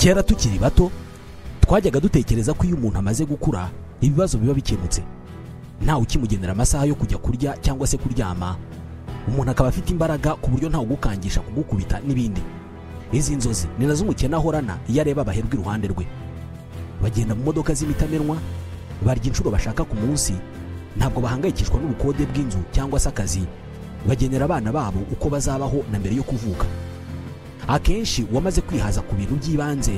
Kera tukiri bato twajyaga dutekereza ko iyo umuntu amaze gukura ibibazo biba bikemutse, ntawe ukimugenera amasaha yo kujya kurya cyangwa se kuryama, umuntu akaba afite imbaraga ku buryo ntawe ugukangisha kugukubita n'ibindi. Izi nzozi ni nazo umukene ahorana iyo areba abaherwe iruhande rwe. Bagenda mu modoka z'imitamenwa, barya inshuro bashaka ku munsi, ntabwo bahangayikishwa n'ubukode bw'inzu cyangwa se akazi, bagenera abana babo uko bazabaho na mbere yo kuvuka. Akenshi uwamaze kwihaza ku bintu by'ibanze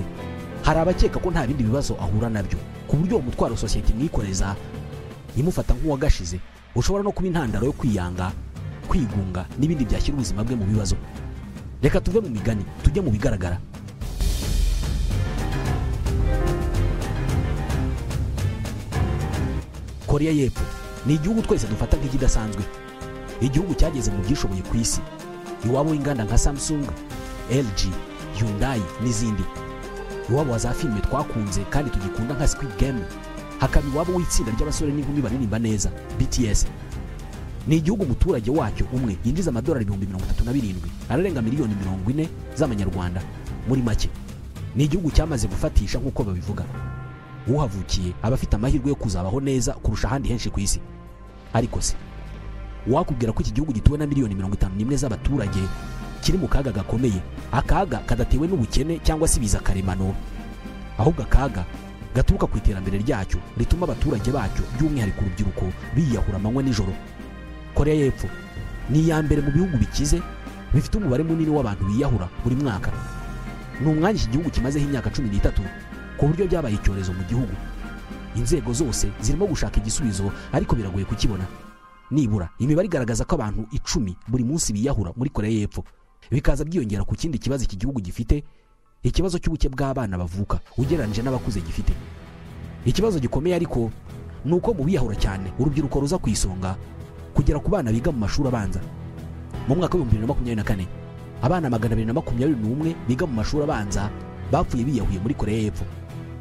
hari abakeka ko nta bindi bibazo ahura nabyo, ku buryo uwo mutwaro sosiyete imwikoreza imufata nk'uwagashize, ushobora no kuba intandaro yo kwiyanga, kwigunga n'ibindi byashyira ubuzima bwe mu bibazo. Reka tuve mu migani tujye mu bigaragara. Korea y'Epfo ni igihugu twese dufata nk'ikidasanzwe, igihugu cyageze mu byishoboye ku isi, iwabo w'inganda nka Samsung, LG, Hyundai n'izindi, iwabo wa za filime twakunze kandi tugikunda nka Squid Game, hakaba iwabo w'itsinda ry'abasore n'inkumi baririmba neza BTS. Ni igihugu umuturage wacyo umwe yinjiza amadolari 37,000, ararenga miliyoni 40 z'amanyarwanda. Muri make ni igihugu cyamaze gufatisha nk'uko babivuga. Uhavukiye aba afite amahirwe yo kuzabaho neza kurusha ahandi henshi ku isi. Ariko se wakubwira ko iki gihugu gituwe na miliyoni 51 z'abaturage kiri mu kaga gakomeye, akaga kadatewe n'ubukene cyangwa se ibiza karemano, ahubwo akaga gaturuka ku iterambere ryacyo rituma abaturage bacyo by'umwihariko urubyiruko biyahura amanywa nijoro. Korea y'Epfo ni iya mbere mu bihugu bikize bifite umubare munini w'abantu biyahura buri mwaka. Ni umwanya iki gihugu kimazeho imyaka 13 ku buryo byabaye icyorezo mu gihugu. Inzego zose zirimo gushaka igisubizo ariko biragoye kukibona. Nibura imibare igaragaza ko abantu 10 buri munsi biyahura muri Korea y'Epfo, bikaza byiyongera ku kindi kibazo iki gihugu gifite, ikibazo cy'ubuke bw'abana bavuka ugereranyije n'abakuze gifite. Ikibazo gikomeye ariko ni uko mu biyahura cyane urubyiruko ruza ku isonga kugera ku bana biga mu mashuri abanza. Mu mwaka wa 2024 abana 221 biga mu mashuri abanza bapfuye biyahuye muri Korea y'Epfo.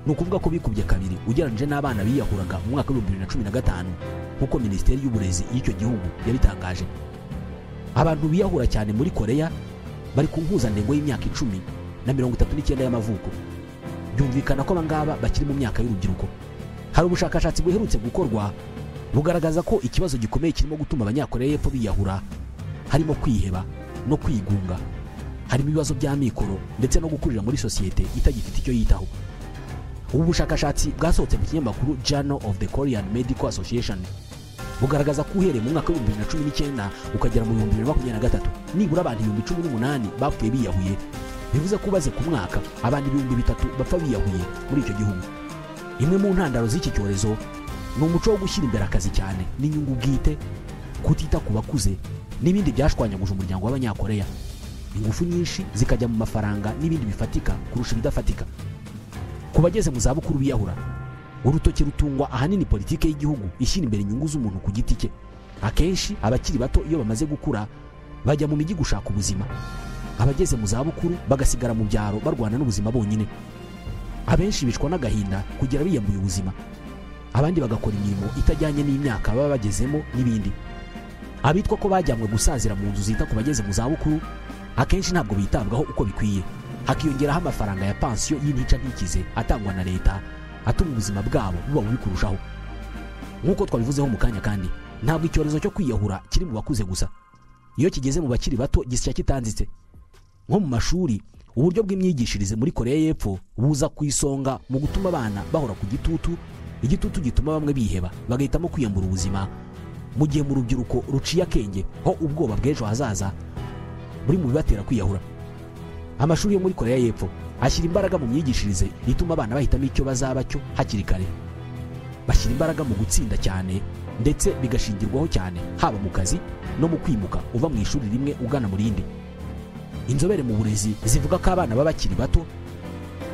Ni ukuvuga ko bikubye kabiri ugereranyije n'abana biyahuraga mu mwaka wa 2015 nk'uko Minisiteri y'Uburezi y'icyo gihugu yabitangaje. Abantu biyahura cyane muri Korea bari ku mpuzandengo y'imyaka 10 na 39 y'amavuko. Byumvikana ko abangaba bakiri mu myaka y'urubyiruko. Hari ubushakashatsi buherutse gukorwa bugaragaza ko ikibazo gikomeye kirimo gutuma abanyakoreya y'Epfo biyahura harimo kwiheba no kwigunga, harimo ibibazo by'amikoro ndetse no gukurira muri sosiyete itagifite icyo yitaho. Ubu bushakashatsi bwasohotse mu kinyamakuru Journal of the Korean Medical Association bugaragaza ko uhereye mu mwaka wa 2019 ukagera mu 2023 nibura abantu 18,000 bapfuye biyahuye, bivuze ko ubaze ku mwaka abantu 3,000 bapfa biyahuye muri icyo gihugu. Imwe mu ntandaro z'iki cyorezo ni umuco wo gushyira imbere akazi cyane n'inyungu bwite, kutita ku bakuze n'ibindi byashwanyaguje umuryango w'abanyakoreya. Ingufu nyinshi zikajya mu mafaranga n'ibindi bifatika kurusha ibidafatika. Ku bageze mu zabukuru biyahura, urutoki rutungwa ahanini politike y'igihugu ishyira imbere inyungu z'umuntu ku giti cye. Akenshi abakiri bato iyo bamaze gukura bajya mu mijyi gushaka ubuzima, abageze mu zabukuru bagasigara mu byaro barwana n'ubuzima bonyine. Abenshi bicwa n'agahinda kugera biyambuye ubuzima, abandi bagakora imirimo itajyanye n'imyaka baba bagezemo n'ibindi. Abitwa ko bajyanywe gusazira mu nzu zita ku bageze mu zabukuru akenshi ntabwo bitabwaho uko bikwiye, hakiyongeraho amafaranga ya pansiyo y'intica ntikize atangwa na leta atuma ubuzima bwabo buba bubi kurushaho. Nk'uko twabivuzeho mu kanya kandi, ntabwo icyorezo cyo kwiyahura kiri mu bakuze gusa, iyo kigeze mu bakiri bato gisya kitanzitse. Nko mu mashuri, uburyo bw'imyigishirize muri Korea y'Epfo buza ku isonga mu gutuma abana bahora ku gitutu, igitutu gituma bamwe biheba bagahitamo kwiyambura ubuzima, mu gihe mu rubyiruko ruciye akenge ho ubwoba bw'ejo hazaza buri mu bibatera kwiyahura. Amashuri yo muri Korea y'Epfo ashyira imbaraga mu myigishirize ituma abana bahitamo icyo bazaba cyo hakiri kare. Bashyira imbaraga mu gutsinda cyane ndetse bigashingirwaho cyane haba mu kazi no mu kwimuka uva mu ishuri rimwe ugana mu rindi. Inzobere mu burezi zivuga ko abana baba bakiri bato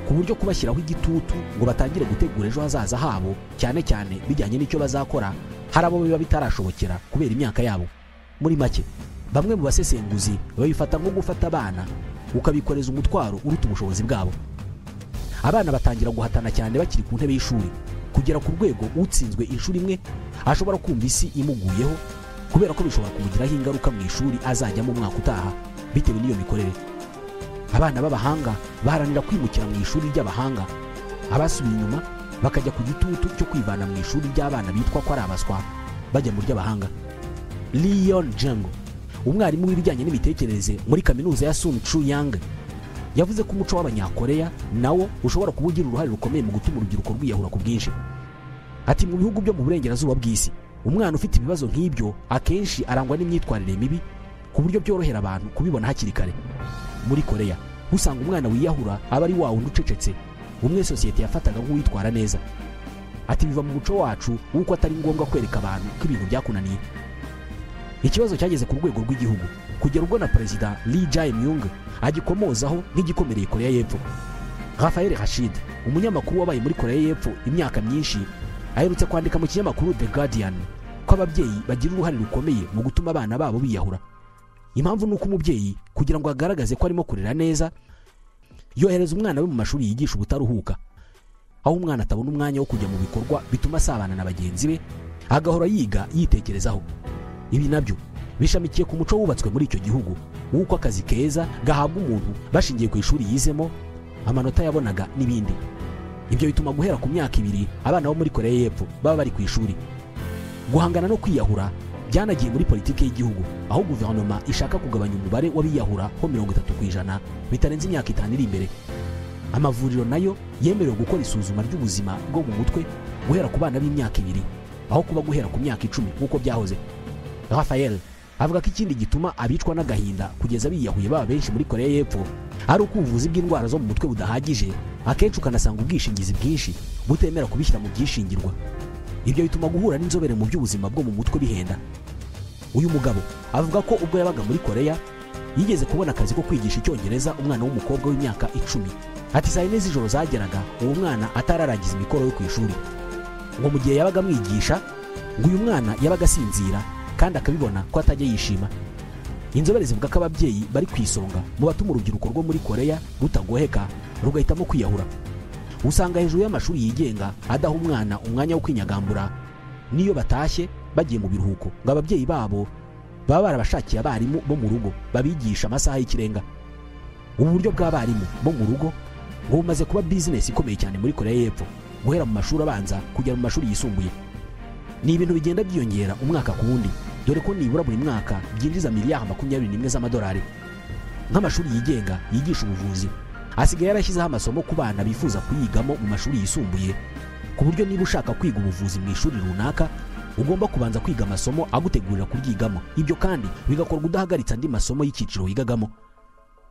ku buryo kubashyiraho igitutu ngo batangire gutegura ejo hazaza habo cyane cyane bijyanye n'icyo bazakora, hari abo biba bitarashobokera kubera imyaka yabo. Muri make, bamwe mu basesenguzi babifata nko gufata abana ukabikoreza umutwaro uruta ubushobozi bwabo. Abana batangira guhatana cyane bakiri ku ntebe y'ishuri, kugera ku rwego utsinzwe inshuro imwe ashobora kumva isi imuguyeho, kubera ko bishobora kumugiraho ingaruka mu ishuri azajyamo umwaka utaha bitewe n'iyo mikorere. Abana b'abahanga baharanira kwimukira mu ishuri ry'abahanga, abasubiye inyuma bakajya ku gitutu cyo kwivana mu ishuri ry'abana bitwa ko ari abaswa bajya mu ry'abahanga. Leon Jang, umwarimu w'ibijyanye n'imitekerereze muri kaminuza ya Sun Chu Yang, yavuze ko umuco w'Abanyakoreya nawo ushobora kuba ugira uruhare rukomeye mu gutuma urubyiruko rwiyahura ku bwinshi. Ati mu bihugu byo mu burengerazuba bw'isi, umwana ufite ibibazo nk'ibyo akenshi arangwa n'imyitwarire mibi ku buryo byorohera abantu kubibona hakiri kare. Muri Korea usanga umwana wiyahura aba ari wa wundi ucecetse, umwe sosiyete yafataga nk'uwitwara neza. Ati biva mu muco wacu w'uko atari ngombwa kwereka abantu ko ibintu byakunaniye. Ikibazo cyageze ku rwego rw'igihugu kugera ubwo na Perezida Lee Jae-myung agikomozaho nk'igikomereye Korea y'Epfo. Rafael Rashid, umunyamakuru wabaye muri Korea y'Epfo imyaka myinshi, aherutse kwandika mu kinyamakuru The Guardian ko ababyeyi bagira uruhare rukomeye mu gutuma abana babo biyahura. Impamvu ni uko umubyeyi kugira ngo agaragaze ko arimo kurera neza, yohereza umwana we mu mashuri yigisha ubutaruhuka, aho umwana atabona umwanya wo kujya mu bikorwa bituma asabana na bagenzi be, agahora yiga yitekerezaho. Ibi nabyo bishamikiye ku muco wubatswe muri icyo gihugu w'uko akazi keza gahabwa umuntu bashingiye ku ishuri yizemo, amanota yabonaga n'ibindi. Ibyo bituma guhera ku myaka 2 abana bo muri Korea y'Epfo baba bari ku ishuri. Guhangana no kwiyahura byanagiye muri politiki y'igihugu, aho guverinoma ishaka kugabanya umubare w'abiyahura ho 30% bitarenze imyaka 5 iri imbere. Amavuriro nayo yemerewe gukora isuzuma ry'ubuzima bwo mu mutwe guhera ku bana b'imyaka 2, aho kuba guhera ku myaka 10 nk'uko byahoze. Rafael avuga ko ikindi gituma abicwa n'agahinda kugeza biyahuye baba benshi muri Korea y'Epfo ari uko ubuvuzi bw'indwara zo mu mutwe budahagije, akenshi ukanasanga ubwishingizi bwinshi butemera kubishyira mu byishingirwa. Ibyo bituma guhura n'inzobere mu by'ubuzima bwo mu mutwe bihenda. Uyu mugabo avuga ko ubwo yabaga muri Korea yigeze kubona akazi ko kwigisha Icyongereza umwana w'umukobwa w'imyaka 10. Ati saa 4 z'ijoro zageraga uwo mwana atararangiza imikoro yo ku ishuri. Ngo mu gihe yabaga amwigisha, ngo uyu mwana yabaga asinzira kandi akabibona ko atajya yishima. Inzobere zivuga ko ababyeyi bari ku isonga mu batuma urubyiruko rwo muri Korea rutagoheka rugahitamo kwiyahura. Usanga hejuru y'amashuri yigenga adaha umwana umwanya wo kwinyagambura, niyo batashye bagiye mu biruhuko ngo ababyeyi babo baba barabashakiye abarimu bo mu rugo babigisha amasaha y'ikirenga. Ubu buryo bw'abarimu bo mu rugo ngo bumaze kuba business ikomeye cyane muri Korea y'Epfo, guhera mu mashuri abanza kugera mu mashuri yisumbuye. Ni ibintu bigenda byiyongera umwaka ku wundi, dore ko nibura buri mwaka byinjiza miliyari 21 z'amadolari. Nk'amashuri yigenga yigisha ubuvuzi asigaye yarashyizeho amasomo ku bana bifuza kuyigamo mu mashuri yisumbuye, ku buryo niba ushaka kwiga ubuvuzi mu ishuri runaka ugomba kubanza kwiga amasomo agutegurira kuryigamo. Ibyo kandi bigakorwa udahagaritse andi masomo y'icyiciro wigagamo.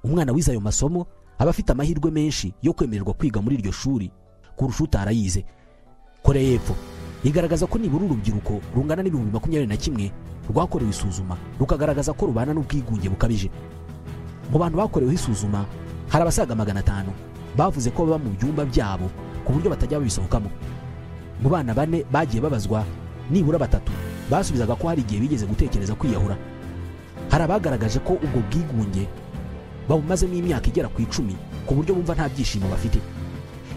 Umwana wize ayo masomo aba afite amahirwe menshi yo kwemererwa kwiga muri iryo shuri kurusha utarayize. Korea y'Epfo igaragaza ko nibura urubyiruko rungana n'21,000 rwakorewe isuzuma rukagaragaza ko rubana n'ubwigunge bukabije. Mu bantu bakorewe isuzuma hari abasaga 500 bavuze ko baba mu byumba byabo ku buryo batajya babisohokamo. Mu bana 4 bagiye babazwa, nibura 3 basubizaga ko hari igihe bigeze gutekereza kwiyahura. Hari abagaragaje ko ubwo bwigunge babumazemo imyaka igera ku 10 ku buryo bumva nta byishimo bafite.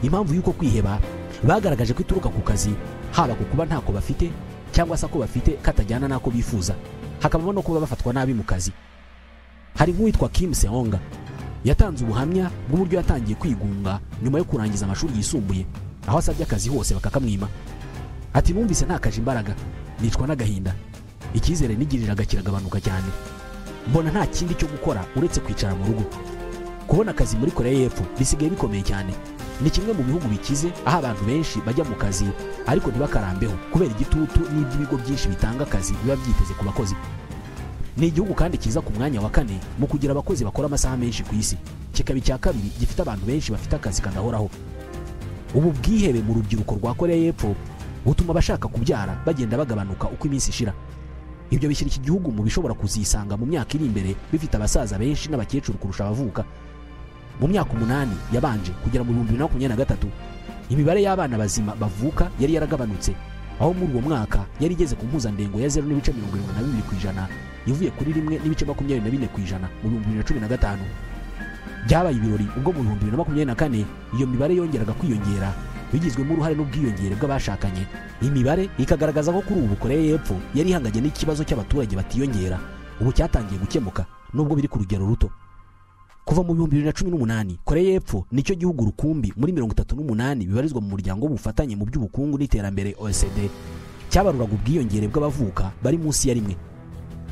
Impamvu y'uko kwiheba bagaragaje ko ituruka ku kazi, haba ku kuba ntako bafite cyangwa se ko bafite katajyana nako bifuza, hakabamo no kuba bafatwa nabi mu kazi. Hari nk'uwitwa Kim Seonga yatanze ubuhamya bw'uburyo yatangiye kwigunga nyuma yo kurangiza amashuri yisumbuye, aho asabye akazi hose bakakamwima. Ati numvise ntakaje imbaraga, nicwa n'agahinda, icyizere nigiriraga kiragabanuka cyane, mbona nta kindi cyo gukora uretse kwicara mu rugo. Kubona akazi muri Korea y'Epfo bisigaye bikomeye cyane. Ni kimwe mu bihugu bikize aho abantu benshi bajya mu kazi ariko ntibakarambeho kubera igitutu n'iby'ibigo byinshi bitanga akazi biba byiteze ku bakozi. Ni igihugu kandi kiza ku mwanya wa 4 mu kugira abakozi bakora amasaha menshi ku isi, kikaba icya 2 gifite abantu benshi bafite akazi kadahoraho. Ubu bwihebe mu rubyiruko rwa Korea y'Epfo butuma abashaka kubyara bagenda bagabanuka uko iminsi ishira. Ibyo bishyira iki gihugu mu bishobora kuzisanga mu myaka iri imbere bifite abasaza benshi n'abakecuru kurusha abavuka. Mu myaka 8 yabanje kugera mu 2023, imibare y'abana bazima bavuka yari yaragabanutse, aho muri uwo mwaka yari igeze ku mpuzandengo ya 0.72% ivuye kuri 1.24% mu 2015. Byabaye ibirori ubwo mu 2024 iyo mibare yongeraga kwiyongera bigizwemo uruhare n'ubwiyongere bw'abashakanye. Imibare ikagaragaza ko kuri ubu Korea y'Epfo yari ihanganye n'ikibazo cy'abaturage batiyongera, ubu cyatangiye gukemuka nubwo biri ku rugero ruto. Kuva mu 2018 Korea y'Epfo nicyo gihugu rukumbi muri 38 bibarizwa mu muryango w'ubufatanye mu by'ubukungu n'iterambere OECD cyabaruraga ubwiyongere bw'abavuka bari munsi ya rimwe.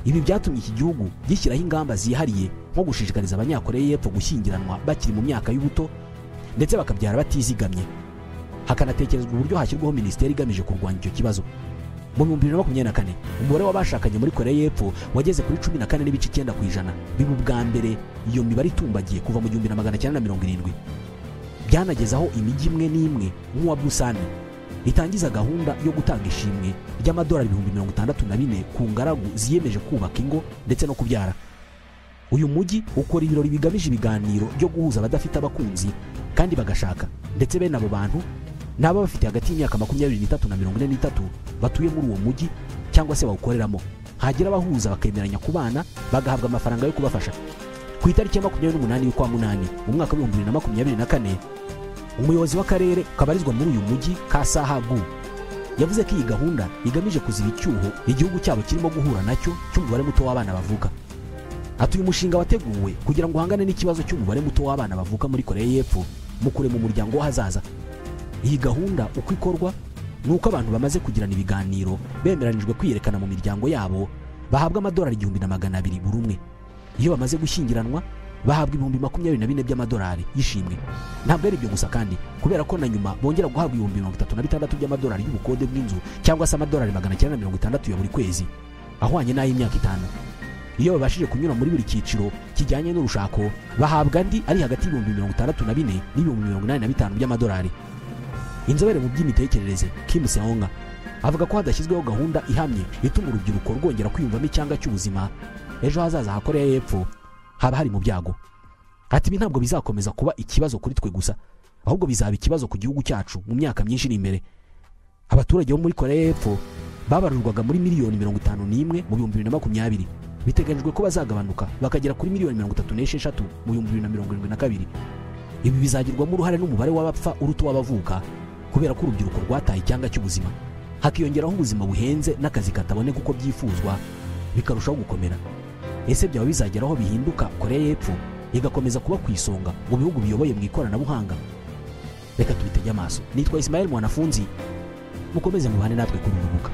Ibi byatumye iki gihugu gishyiraho ingamba zihariye nko gushishikariza abanyakoreya y'Epfo gushyingiranwa bakiri mu myaka y'ubuto ndetse bakabyara batizigamye. Hakanatekerezwa uburyo hashyirwaho minisiteri igamije kurwanya icyo kibazo. Mu 2024 umubare w'abashakanye muri Korea y'Epfo wageze kuri 14.9%, biba ubwa mbere iyo mibare itumbagiye kuva mu 1970. Byanageze aho imijyi imwe n'imwe nk'uwa Busan itangiza gahunda yo gutanga ishimwe ry'amadolari 64,000 ku ngaragu ziyemeje kubaka ingo ndetse no kubyara. Uyu mujyi ukora ibirori bigamije ibiganiro byo guhuza abadafite abakunzi kandi bagashaka, ndetse bene abo bantu naba bafite hagati y'imyaka 23 na 43 batuye muri uwo mujyi cyangwa se bawukoreramo. Hagira abahuza bakemeranya kubana bagahabwa amafaranga yo kubafasha. Ku itariki ya 28 y'ukwa munani mu mwaka wa 2024 umuyobozi w'akarere kabarizwa muri uyu mujyi ka Sahagu yavuze ko iyi gahunda igamije kuziba icyuho igihugu cyabo kirimo guhura nacyo cy'umubare muto w'abana bavuka. Ati uyu mushinga wateguwe kugira ngo uhangane n'ikibazo cy'umubare muto w'abana bavuka muri Korea y'Epfo mu kurema umuryango w'ahazaza. Iyi gahunda uko ikorwa ni uko abantu bamaze kugirana ibiganiro bemeranijwe kwiyerekana mu miryango yabo bahabwa amadolari 1200 buri umwe. Iyo bamaze gushyingiranwa bahabwa 24,000 by'amadolari y'ishimwe. Ntabwo ari ibyo gusa kandi, kubera ko na nyuma bongera guhabwa 36,000 by'amadolari y'ubukode bw'inzu cyangwa se amadolari 960 ya buri kwezi ahwanye n'ay'imyaka 5. Iyo babashije kunyura muri buri cyiciro kijyanye n'urushako bahabwa andi ari hagati y'ibihumbi 64 n'ibihumbi 85 by'amadolari. Inzobere mu by'imitekerereze Kim Seonga avuga ko hadashyizweho gahunda ihamye ituma urubyiruko rwongera kwiyumvamo icyanga cy'ubuzima, ejo hazaza ha Korea y'Epfo haba hari mu byago. Ati ibi ntabwo bizakomeza kuba ikibazo kuri twe gusa, ahubwo bizaba ikibazo ku gihugu cyacu mu myaka myinshi iri imbere. Abaturage bo muri Korea y'Epfo babarurwaga muri miliyoni 51 mu 2020, biteganyijwe ko bazagabanuka bakagera kuri miliyoni 36 mu 2072. Ibi bizagirwamo uruhare n'umubare w'abapfa uruta w'abavuka kubera ko urubyiruko rwataye icyanga cy'ubuzima, hakiyongeraho ubuzima buhenze n'akazi kataboneka uko byifuzwa bikarushaho gukomera. Ese byaba bizageraho bihinduka Korea y'Epfo igakomeza kuba ku isonga mu bihugu biyoboye mu ikoranabuhanga? Reka tubitege amaso. Nitwa Ismael Mwanafunzi, mukomeze mubane natwe kuri urubuga.